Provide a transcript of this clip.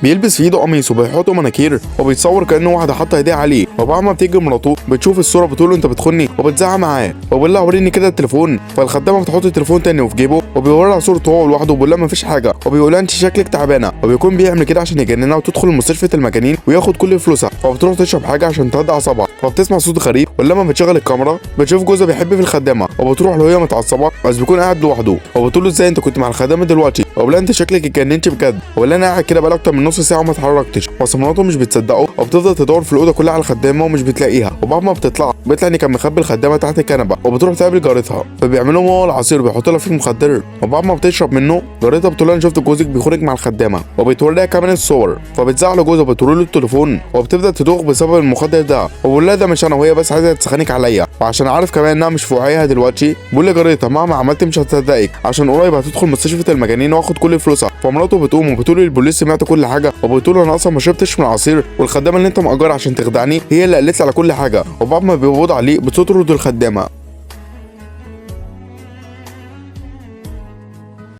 بيلبس في ايده قميص وبيحط مناكير وبيتصور كانه واحدة حاطه ايديها عليه. وبعد ما بتيجي مراته بتشوف الصورة بتقول له انت بتخوني، وبتزعق معاه وبقول لها وريني كده التليفون. فالخدامه بتحط التليفون تاني وفي جيبه وبيوريها صورته هو لوحده وبيقول لها مفيش حاجة، وبيقول لها انت شكلك تعبانة، وبيكون بيعمل كده عشان يجننها وتدخل مستشفى المجانين وياخد كل فلوسها. فبتروح تشرب حاجة عشان تهدي اعصابها، فبتسمع صوت غريب، ولما بتشغل الكاميرا بتشوف جوزها بيحب في الخدامة، وبتروح له وهي متعصبه بس بيكون قاعد لوحده، وبتقول له ازاي انت كنت مع الخدامة دلوقتي؟ وبقول انت شكلك اتجننت بجد، ولا انا قاعد كده بقالي اكتر من نص ساعة وما اتحركتش. بس مراته مش بتصدقه وبتفضل تدور في الاوضة كلها على الخدامة ومش بتلاقيها. وبعد ما بتطلع بيطلع ان كان مخبي الخدامة تحت الكنبة، وبتروح تقابل جارتها فبيعملوا هو العصير وبيحط لها فيه مخدر، وبعد ما بتشرب منه جارتها بتقول لها انا شفت جوزك بيخونك مع الخدامة، وبتوريها كمان الصور. فبتزعل جوزها وبتوري له التليفون وبتبدا تدوخ بسبب المخدر ده، وبقول لها ده مش انا، وهي بس عايزه تسخنك عليا، وعشان عارف كمان انها مش في وعيها دلوقتي بقول لجارتها مهما عملت مش هتصدقك عشان قريب هتدخل مستشفى المجانين واخد كل فلوسها. فمراته بتقوم وبتقول للبوليس سمعت كل حاجة، وبتقول انا اصلا ما شربتش من العصير، والخدامه اللي انت مأجرها عشان تخدعني هي اللي قالت لي على كل حاجة. وبعد ما بيقبض عليه بتطرد الخدامة.